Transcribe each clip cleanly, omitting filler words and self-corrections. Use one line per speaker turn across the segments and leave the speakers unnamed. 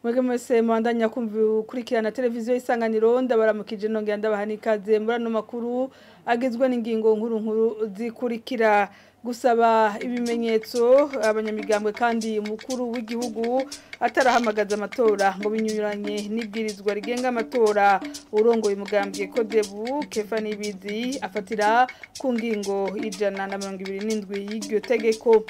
Mwebwe mwese mwandanya kumva televiziyo Isanganiro, ndabaramukije nongera ndabaha n'ikaze muri ano makuru agizwe n'ingingo nkuru nkuru zikurikira: gusaba ibimenyetso abanyamigambwe kandi umukuru w'igihugu atarahamagaza amatora ngo binyuranye n'ibwirizwa rigenga amatora. Urongoye umugambwe Kodebu Kefa Nibizi afatira ku ngingo 127 y'iryo tegeko.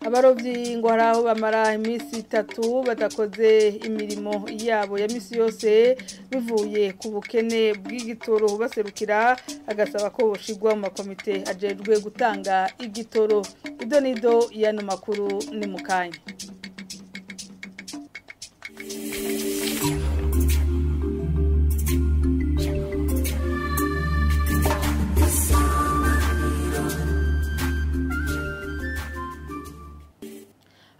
Abarovyi ngo hari aho bamara iminsi itatu badakoze imirimo yabo ya misi yose bivuye ku bukene bw'igitoro, baserukira agasaba ko boshigwa mu makomite ajejwe gutanga igitoro. Ido nido y'ano makuru ni mukanya.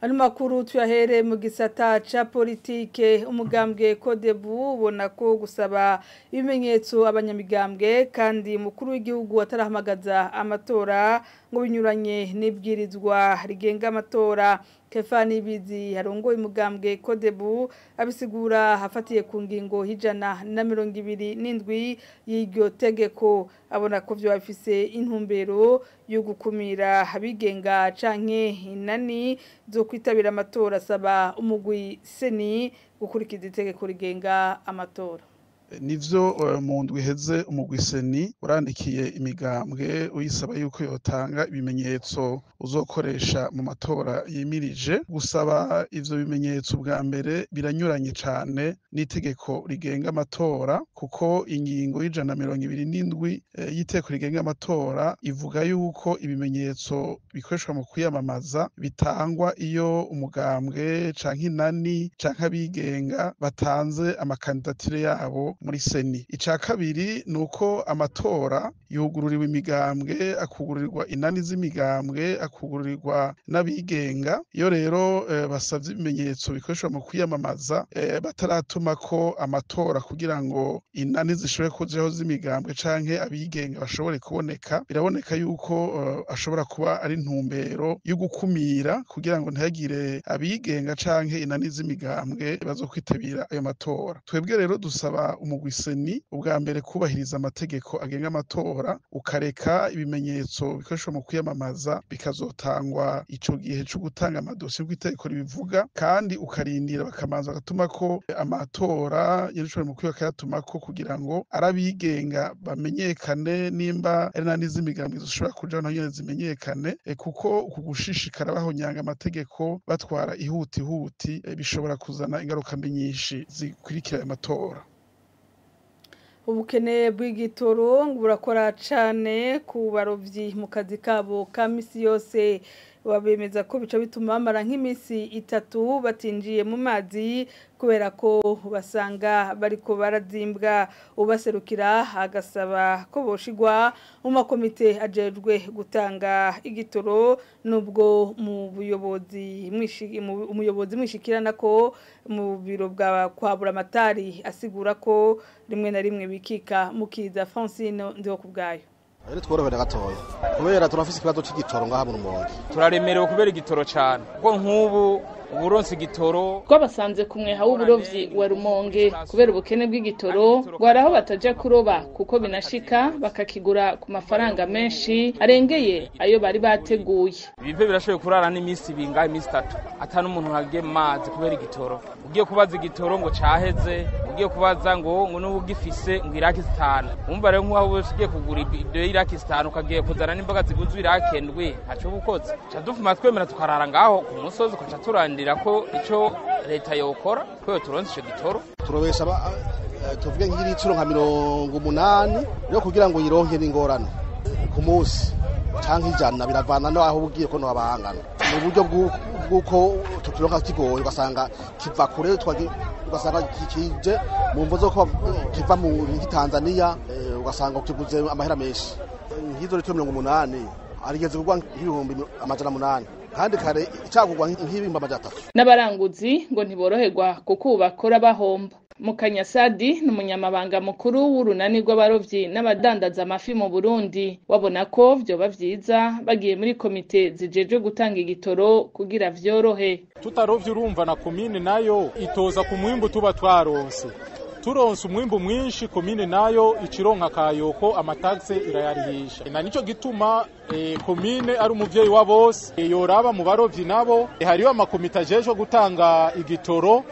Ano makuru tuyahere mu gisata ca politike. Umugambwe Kodebu ubona ko gusaba ibimenyetso abanyamigambwe kandi umukuru w'igihugu atarahamagaza amatora ngo binyuranye n'ibwirizwa rigenga amatora. Kefa Nibizi harongoye umugambwe Kodebu abisigura hafatiye ku ngingo 127 y'iryo tegeko. Abona ko vyo bafise intumbero yo gukumira abigenga canke inani zo kwitabira amatora, asaba umugwi Seni gukurikiza itegeko rigenga amatora.
Nivyo, mu ndwi iheze umugwi Seni urandikiye imigambwe uyisaba yuko yotanga ibimenyetso uzokoresha mu matora yimirije. Gusaba ivyo bimenyetso bwa mbere biranyuranye cane n'itegeko rigenga amatora, kuko ingingo y'127 y'itegeko rigenga amatora ivuga yuko ibimenyetso bikoreshwa mu kwiyamamaza bitangwa iyo umugambwe canke inani canke abigenga batanze amakandidatire yabo muri Seni. Ica kabiri nuko amatora yugururiwe imigambwe, akugururirwa inani z'imigambwe, akugururirwa n'abigenga. Iyo rero basavye ibimenyetso bikoreshwa mu kwiyamamaza bataratuma ko amatora kugira ngo inani zishobore kujaho z'imigambwe canke abigenga bashobore kuboneka, biraboneka yuko ashobora kuba ari intumbero yo gukumira kugira ngo ntihagire abigenga canke inani z'imigambwe bazokwitabira ayo matora. Twebwe rero dusaba umugwi Seni ubwa mbere kubahiriza amategeko agenga amatora, ukareka ibimenyetso bikoreshwa mu kwiyamamaza bikazotangwa ico gihe co gutanga amadosiye nk'uko itegeko ribivuga, kandi ukarindira bakamanza bagatuma ko amatora y'ishobora mu bakayatuma ko kugira ngo arabigenga bamenyekane, nimba ari nani z'imigambwe zishobora kuja naho nyene zimenyekane, kuko uku gushishikara bahonyanga amategeko batwara ihuti huti bishobora kuzana ingaruka mbi nyinshi zikurikira ayo matora.
Ubukene bw'igitoro ngo burakora cane ku barovyi mu kazi kabo ka misi yose. Babemeza ko bica bituma bamara nk'imisi itatu batinjiye mu mazi kubera ko basanga bariko barazimbwa. Ubaserukira agasaba ko boshigwa mu makomite ajejwe gutanga igitoro, nubwo mu buyobozi umuyobozi mwishikirana ko mu biro bwa kwa Buramatari asigura ko rimwe na rimwe bikika mukiza. Francine ndiho kubgayo.
Rero tworohewe gatoya kubera turafise ikibazo c'igitoro ngaha mu Rumonge.
Turaremerewe kubera igitoro cane, kuko nk'ubu uburonsi igitoro.
Twabasanze ku mweha w'uburovyi wa Rumonge kubera ubukene bw'igitoro, ngo hari aho bataja kuroba kuko binashika bakakigura ku mafaranga menshi arengeye ayo bari bateguye.
Ibive birashoboye kurara n'iminsi ibiri ngaha, iminsi itatu ata n'umuntu agiye mu mazi kubera igitoro. Ugiye kubaza igitoro ngo caheze, ugiye kubaza ngo n'ubu ugifise ngo iraki 5. Umva rero nk'aho ugiye kugura ibyo iraki 5 ukagiye kuzana n'imboga ziguzwe iraki 7, ntaco uba ukoze. Ca dufuma twemera tukarara ngaho ku musozi, ukaca turandira ko ico leta yokora kubera turonse ico gitoro.
Turobesha tuvuge nk'ibiciro nka 80 rero kugira ngo yironke n'ingorane ku munsi canke 100, biravana n'aho ugiye ko nabahangana mu buryo bw'uko tukironka kigoye, ugasanga kiva kure, ugasanga kikije mu mvo zo ko kiva mu Tanzania, ugasanga kiguze amahera menshi. Nk'izo litiro 80 arigeze kugwa 800,000 kandi kare icagurwa nk'ibihumbi 300.
N'abaranguzi ngo ntiboroherwa kuko ubu bakora bahomba. Mukanyasadi ni umunyamabanga mukuru w'urunani rw'abarovyi n'abadandaza amafi mu Burundi, wabona ko vyoba vyiza bagiye muri komite zijejwe gutanga igitoro kugira vyorohe.
Tutarovye urumva na komine nayo itoza ku mwimbu tuba twaronse, turonse umwimbu mwinshi komine nayo ikironka kayoko amataxe irayarihisha, na nico gituma komine ari umuvyeyi wa bose, yoraba mu barovyi nabo hariyo amakomite ajejwe gutanga igitoro.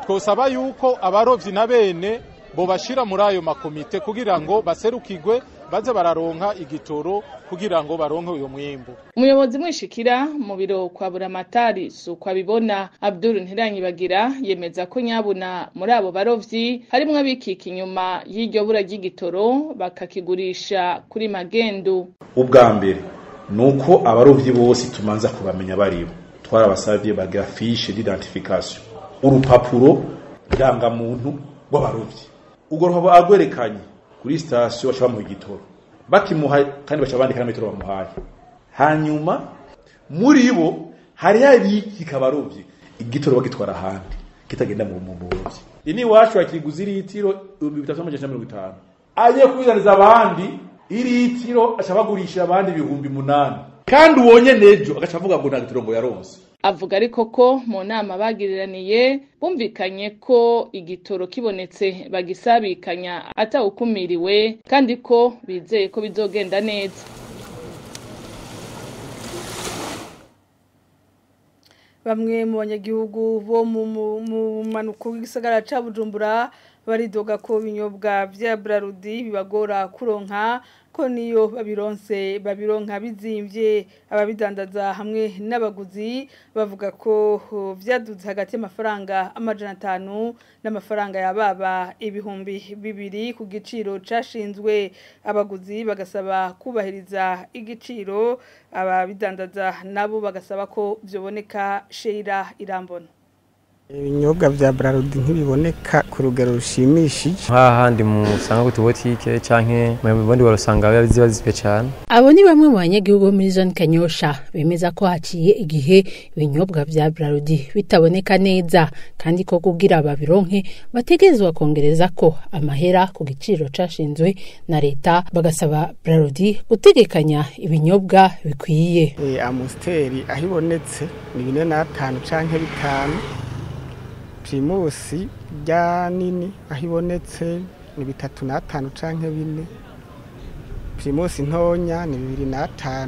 Twosaba yuko abarovyi na bene bo bashira muri ayo makomite kugira ngo baserukirwe baze bararonka igitoro kugira ngo baronke uyo mwimbu.
Umuyobozi mwishikira mu biro kwa Buramatari suko abibona, Abdul Ntiranyibagira yemeza ko nyabuna muri abo barovyi harimwo abikika inyuma y'iryo bura ry'igitoro bakakigurisha kuri magendu.
Ubwa mbere nuko abarovyi bose tumanza kubamenya baribo, twarabasavye bagira fiche d'identification, urupapuro ndangamuntu rw'abarovyi, urwo rupapuro agwerekanye kuri station baca bamuha igitoro, bakimuha kandi baca bandika n'ametero bamuhaye. Hanyuma muri bo hari abikika abarovyi igitoro bagitwara ahandi kitagenda mu burovyi. Ini iwacu akiguza iritiro 3550, agiye kubizaniza abandi iritiro aca bagurisha abandi 8000, kandi uwonye nejo agaca avuga ngo nta gitoro ngo yaronse.
Avuga ariko ko mu nama bagiriraniye bumvikanye ko igitoro kibonetse bagisabikanya atawukumiriwe, kandi ko bizeye ko bizogenda neza.
Bamwe mu banyagihugu bo mu manuko w'igisagara ca Bujumbura baridoga ko binyobwa vya Brarudi bibagora kuronka, ko niyo babironse babironka bizimvye. Ababidandaza hamwe n'abaguzi bavuga ko vyaduze hagati y'amafaranga 500 n'amafaranga yababa 2000 ku giciro cashinzwe. Abaguzi bagasaba kubahiriza igiciro, ababidandaza nabo bagasaba ko vyoboneka. Sheira Irambona.
Ibinyobwa vya Brarudi ntibiboneka ku rugero rushimishije,
hahandi musanga ku tubotike canke mu bundi barusanga biba zizwe cyane.
Abo ni bamwe mu banyagihugu bo muri zone Kanyosha bemeza ko haciye igihe ibinyobwa vya Brarudi bitaboneka neza, kandi ko kugira babironke bategerezwa kongereza ko amahera ku giciro cashinzwe na leta, bagasaba Brarudi gutegekanya ibinyobwa bikwiye.
Amusteri aho ibonetse ni 4.5 canke 5, Primusi rya nini aho ibonetse ni 3.5 canke 4, Primusi ntonya ni 2.5,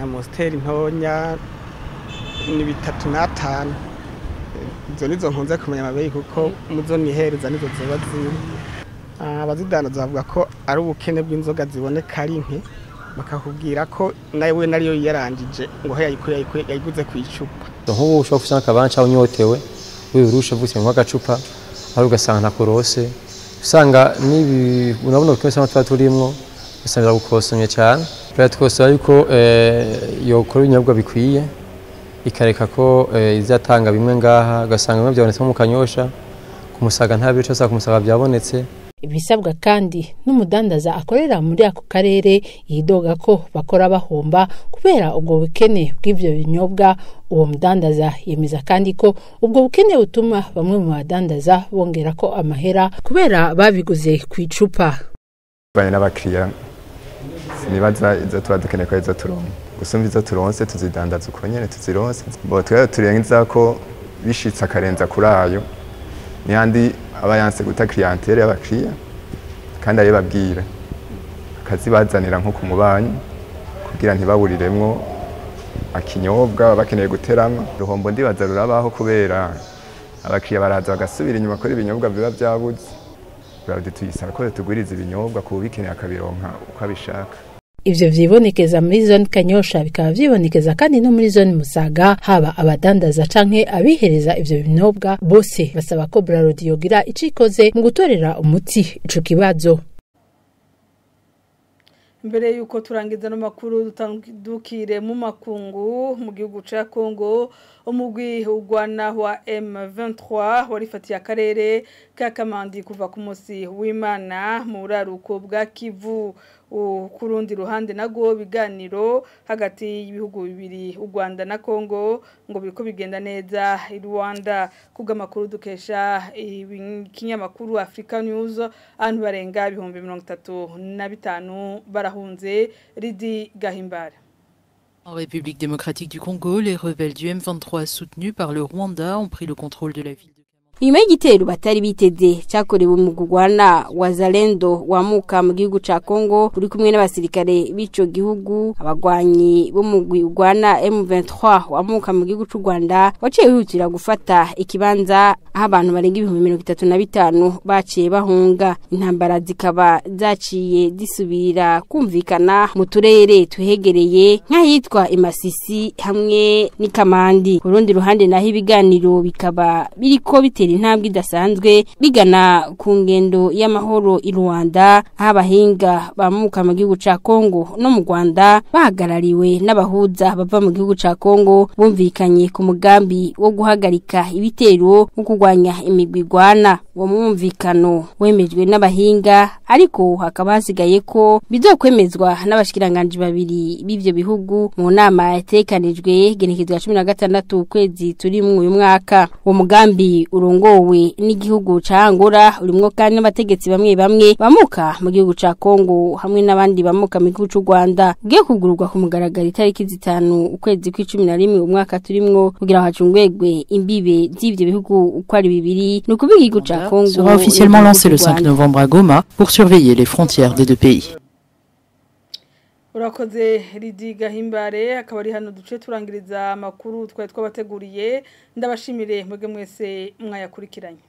Amusteri ntonya ni 3.5. Izo nizo nkunze kumenya amabeyi kuko muzo nihereza nizo ziba ziri. Abazidandaza bavuga ko ari ubukene bw'inzoga ziboneka ari nke, bakakubwira ko nawe nariyo yarangije ngo yayiguze ku icupa.
Nk'ubu ushobora gusanga akabanca unyotewe wirusha vutse nko agacupa aho ugasanga ntakorose, usanga nibi unabona uko usanga tuba turimwo usanga gukosomye cyane. Twosaba yuko yokora ibinyobwa bikwiye, ikareka ko izatanga bimwe ngaha ugasanga bimwe byabonetse mu Kanyosha, ku Musaga nta bice usanga ku Musaga byabonetse.
Ibisabwa kandi n'umudandaza akorera muri ako karere yidoga ko bakora bahomba kubera ubwo bukene bw'ivyo binyobwa. Uwo mudandaza yemeza kandi ko ubwo bukene butuma bamwe mu badandaza bongera ko amahera kubera babiguze ku icupa.
Banye n'abakiriya sinibaza izo tuba dukeneye ko izo turonka, gusumba izo turonse tuzidandaza uko nyene tuzironse, bo twari turenza ko bishitse akarenza kuri ayo nihandi aba yanse guta clientele y'abakiriya, kandi ayibabwira akazibazanira nko ku mubanyi kugira ntibaburiremwo akinyobwa bakeneye guterama. Ruhombo ndibaza rurabaho kubera abakiriya baraza bagasubira inyuma kuri ibinyobwa biba byabuze. Brarudi tuyisaba ko tugwiriza ibinyobwa ku bikeneye akabironka uko abishaka.
Ivyo vyibonekeza muri zone Kanyosha bikaba vyibonekeza kandi no muri zone Musaga, haba abadandaza canke abihereza ivyo binyobwa bose basaba ko Brarudi yogira icikoze mu gutorera umuti ico kibazo.
Mbere yuko turangiza no makuru dutandukire mu makungu mu gihugu ca Kongo, Umugwi ugwana wa M23 warifatiye akarere ka Kamandi kuva ku munsi w'Imana mu buraruko bwa Kivu. Kurundi ruhande nago biganiro hagati y'ibihugu bibiri u Rwanda na Kongo ngo biriko bigenda neza i Rwanda. Kugamakuru dukesha ikinyamakuru Africa News, abantu barenga 35,000 barahunze. Ridi Gahimbara.
En République démocratique du Congo, les rebelles du M23 soutenus par le Rwanda ont pris le contrôle de la ville.
Inyuma y'igitero batari biteze cyakorewe mu gugwana wa Zalendo wamuka mu gihugu ca Kongo uri kumwe n'abasirikare b'ico gihugu, abagwanyi bo mu gugwana M23 wamuka mu gihugu c'u Rwanda waciye wihutira gufata ikibanza aho abantu barenga 35,000 baciye bahunga. Intambara zikaba zaciye zisubira kumvikana mu turere tuhegereye nk'ahitwa Imasisi hamwe n'ikamandi. Ku rundi ruhande naho ibiganiro bikaba biriko bitera intambwe idasanzwe bigana ku ngendo y'amahoro i Rwanda, aho abahinga bamuka mu gihugu ca Kongo no mu Rwanda bahagarariwe n'abahuza bava mu gihugu ca Kongo bumvikanye ku mugambi wo guhagarika ibitero no kurwanya imigwi igwana. Uwo mwumvikano wemejwe n'abahinga, ariko hakaba hasigaye ko bizokwemezwa n'abashikiranganji babiri b'ivyo bihugu mu nama yatekanijwe genekezwa 16 ukwezi turimwo uyu mwaka. Uwo mugambi urongowe n'igihugu ca Angola urimwo kandi n'abategetsi bamwe bamwe bamuka mu gihugu ca Kongo hamwe n'abandi bamuka mu gihugu c'u Rwanda, ugiye kugururwa ku mugaragaro itariki 5 ukwezi kw'icumi na rimwe umwaka turimwo kugira ngo hacungwegwe imbibe z'ivyo bihugu uko ari bibiri. Ni ukuvuga igihugu ca Kongo
sera officiellement lancé le 5 novembre à Goma pour surveiller les frontières des deux pays.
Urakoze Ridi Gahimbare, akaba ari hano duce turangiriza amakuru twari twabateguriye. Ndabashimire mwebwe mwese mwayakurikiranye.